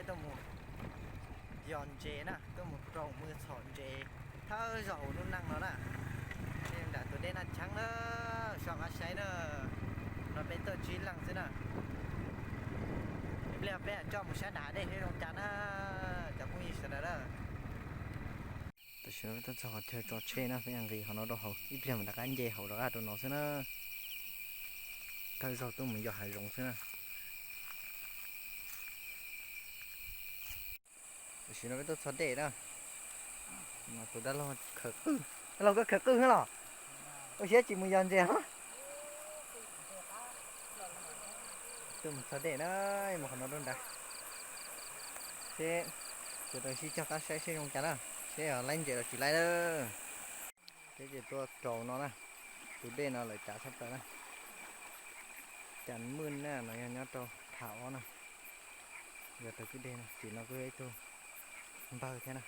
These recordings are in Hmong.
Tuaj mus yos ntses na, tuaj mus raus mws txhom ntses thawj zaug hauv lub neej no na. Nram tus dej Naj Cheeb na, soj qab saib na. No peb tuaj tsib leeg xwb na. Ib pliag peb coj mus saib nram dej seb zoo cas na, cov phooj ywg sawv daws na. Tam sim no peb tuaj txog qhov chaw tso tsheb na, peb nqis qhov no rau hauv, ib pliag mam rov qab nce hauv rov qab rau no xwb na. Thawj zaug tuaj mus yos hav zoov xwb na. Tam sim no peb tuaj txog dej na. Tus dab laug khawv qwj, dab laug koj khawv qwj los? Ua siab tsis mus yos ntses hos. Tuaj mus txog dej na, mus qhov no rau nrad. Seb, sawv daws sib cog qab saib seb zoo cas na, seb laib ntses los tsis laib na. Peb ces tuaj rau no na, tus dej no lawv cav tshaj plaws na. Cas mwj na, no yog nyob rau thav ob na. Yog rau kwj deg no, tim no kuj yog ib tug npawg thiab na.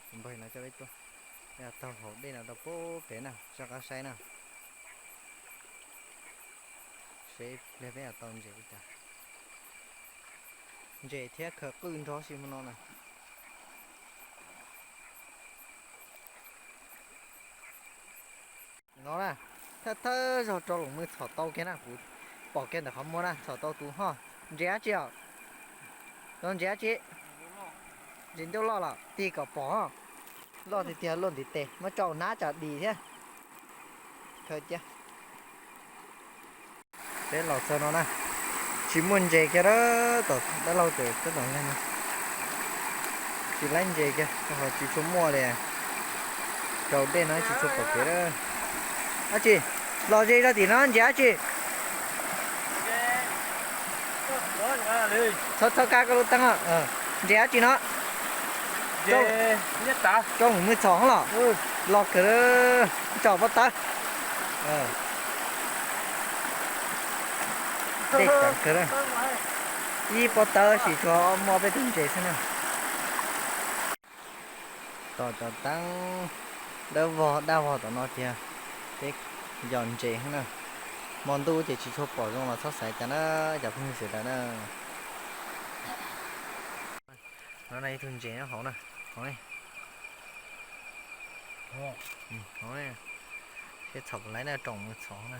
Tus npawg no coj peb tuaj, yog taug hauv dej no rau pem na, soj qab saib na. Seb pliag peb yuav tau ntses li cas. Ntses thiab khawv qwj nrog si hmo no na. No na, thawj thawj zaug rau los mus txhom tau kiag na, kuv pom kiag ntawm qhov muag na, txhom tau tus ho. Ntses dab tsi os? Tau ntses dab tsi? Ntses ncauj loj los tig kom pom. Loj tiag tiag luaj ntiv tes, muab tso hnab tsam dim thiab. Khaws cia. Peb los txog no na, tsis muaj ntses kiag, tom dab laug tawm tab tom nqes no. Tsis laib ntses kiag, ho tsis tshua muaj li. Raus dej no tsis tshua pom kev. Dab tsi? Los ze zog tim no ntses dab tsi? Txhob txhob kab koj lub teeb. Ntses dab tsi no? Rau mus muaj txhom los? Los kawg, tso pob tawb. Dej ceev kawg, ib pob tawb tab sis tsuas muaj peb tug ntses xwb na. Tom cov teeb dawb vog daj vog tom no tiag, peb yos ntses na. Hmo ntuj ces tsis tshua pom zoo los txhob xav cas na, cov phooj ywg sawv daws na. No na ib tug ntses nyob hauv na, hauv ne. Hauv ne, seb txhom puas laib na, rau mus txhom na.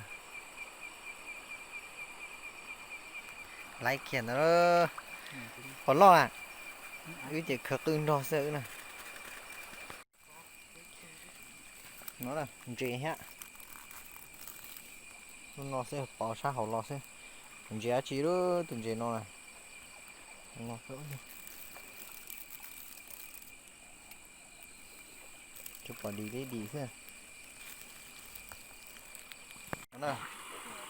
Laib kiag ntawd, pom loj na, wb ces khawv qwj nrog xwb na. No ntses thiab. Lub no xwb, pov sab hauv los xwb. Tus ntses dab tsi lub, tus ntses no na. Tsuas pom dim li dim xwb.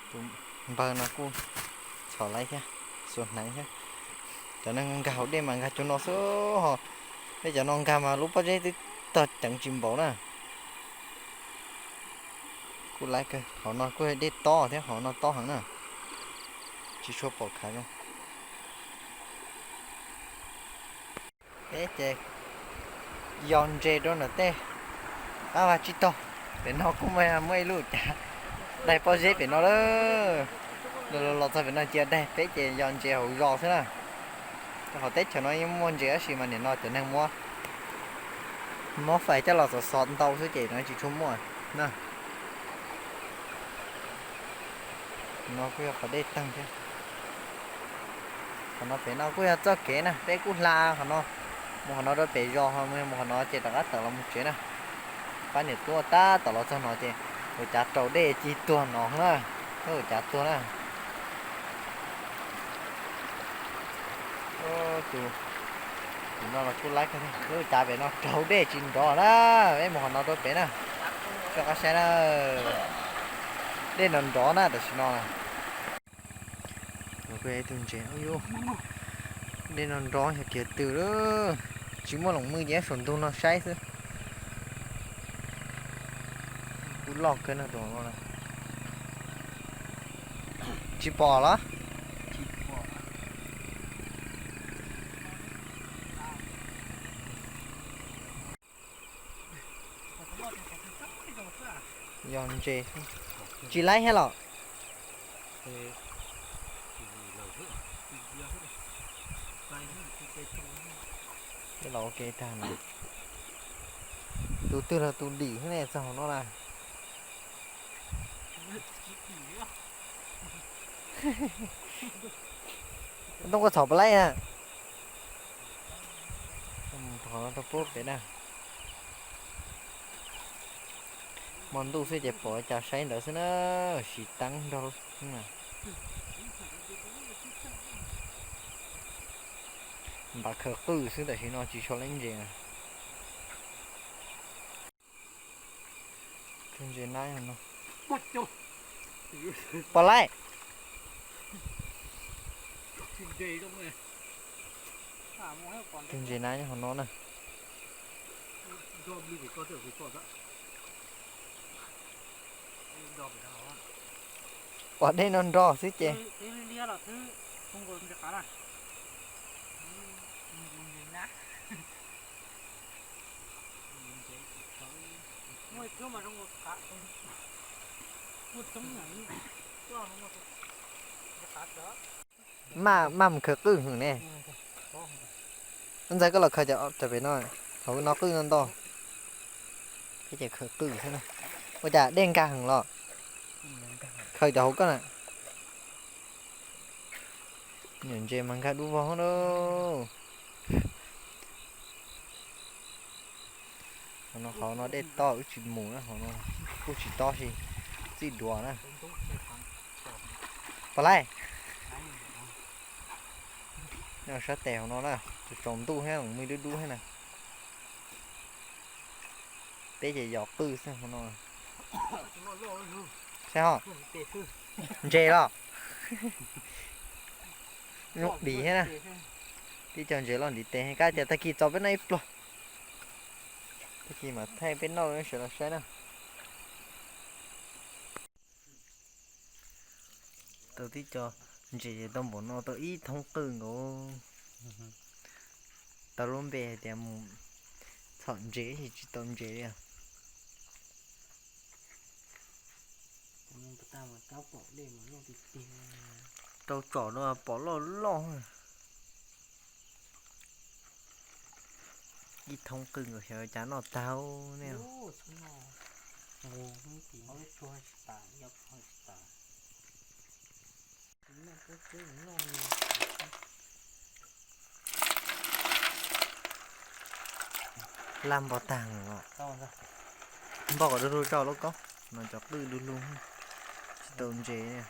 Tus npawg no kuj txhom laib thiab, xuas hneev thiab. Cov neeg nkag hauv dej mas nkag cov no xwb ho. Peb cov no nkag mas lub pob zeb twb tog ceev tsis npaum na. Kuj laib kawg, hauv no kuj dej tob thiab, hauv no tob heev na. Tsis tshua pom khav zoo. Peb ces yos ntses rau ntawm tej qab vaj tsib taug. Pem no kuj muaj ib lub cav daig pob zeb pem no lawm. Los txog pem no cia daig, peb ces yos ntses hauv zos xwb na. Qhov teb chaws no yeej muaj ntses tab sis mas nim no cov neeg muab, muab fais coj los xov xov ntau xwb ces no tsis tshua muaj na. No kuj yog qhov dej teeg thiab. Qhov no pem no kuj yog txoj kev na, peb kuj hla qhov no mus qhov no rau pem zos, mus qhov no ces rov qab tawm los mus tsev na. Pab niam tub tab tom los txog no ces ua cav raus dej ci tuag no na, ua cav tuag na. Tus, tus no los kuj laib kawg, ua cav pem no raus dej tsis nrov na, peb mus qhov no rau pem na. Soj qab saib na, dej nrov nrov na tam sim no. Kuj ib tug ntses, dej no nrov yog kiag twg lawm, tsis muaj los mus ces saum ntug no saib xwb. Kuj loj kawg no tus no. Tsis pom los? Yog ntses, tsis laib thiab los? Ntses, ntses, ntses. Los ua ke tag no. Tus twg los tus dim thiab ne, txog hauv no na. Toob koj txhom puas laib na. Qhov no rau pub pem na. Hmo ntuj xwb ces pom cas saib ntawd xwb na, siv teeb nrog. Npam khaws qwj xwb, tam sim no tsis tshua laib ntses. Ntses na no. Pom laib. Tus ntses na nyob hauv no na. Pom dej no nrog xwb ces. Maj, maj mus khaws qwj hwm ne. Ntxawg koj los khaws cov pem no, hauv no qwj no ntau. Peb ces khaws qwj xwb na. Ua cas dej nkag heev los? Khaws cov hauv koj na. Nyuam ntses mas nkag dub vog lauj. Hauv no, hauv no dej tob wb tsis mus na, hauv no kuj tsis tob si, txij duav na. Pom laib. Nyob sab tes hauv no na, tsaus ntuj thiab, me dub dub thiab na. Peb ces yos qwj xwb hauv no. Saib ho, ntses los. Zoo dim thiab na. Tib co ntses loj ntiv tes, kab tias tag kis txaus peb noj ib pluag. Tag kis mam thaij peb noj rau nej sawv daws saib na. Tau tib co ntses tau npaum no tau ib thoob qwj nkaus. Tau lub npe hais tias mus txhom ntses, tsis tau ntses li. Rau tsom no pom loj loj. Ib thoob qwj nkaus xyov cas noj tag ne. Laj npog tag os. Npog kom du lug tso lauj kaub, no cov qwj du lug, tsis tau ntses.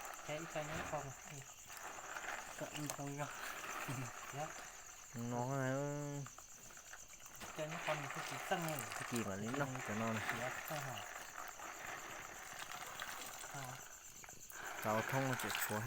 No, tag kis mam li noj cov no. Tau thoob tseem tshuav.